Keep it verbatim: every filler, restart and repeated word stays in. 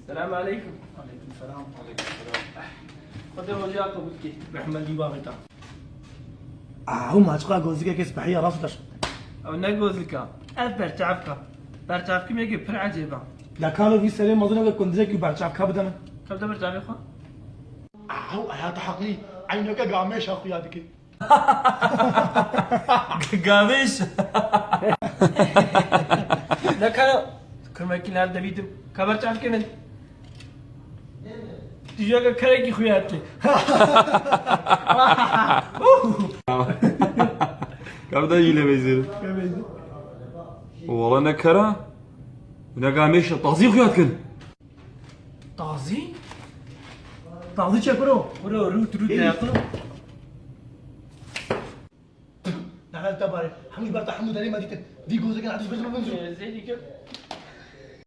Selam aleykum. Aleykum selam. Aleykum selam. Xwedê rojiya qebûl kê. Rehmet dî bavê te. Aw, maçqa gozikekê spehî ya rast daş. Ew ne gozika. Ev berçavka. Berçavkî me pir ecêb e. Lekano vî serê mezin wek kundizekî berçavka bide min. Kevde berçavê xwe. Aw, eya te heqlî. Eyneke gamêşa xuya dike. Gavêş. Ne kara. Kurmekî nerede bîdim? Kabar çavkê min. Tijaka karekî xuya te. Kavda yî le beyzir. Wala ne kara. Ne gamêşa tazî xuya dikin. Tazî? Tazî çe kuro? Kuro, rût, rût, ne kuro? Nehal te barê. Hemû ber te hemû derê me dîtin. Vî gozeke ateş bir bin. Zêdî kir.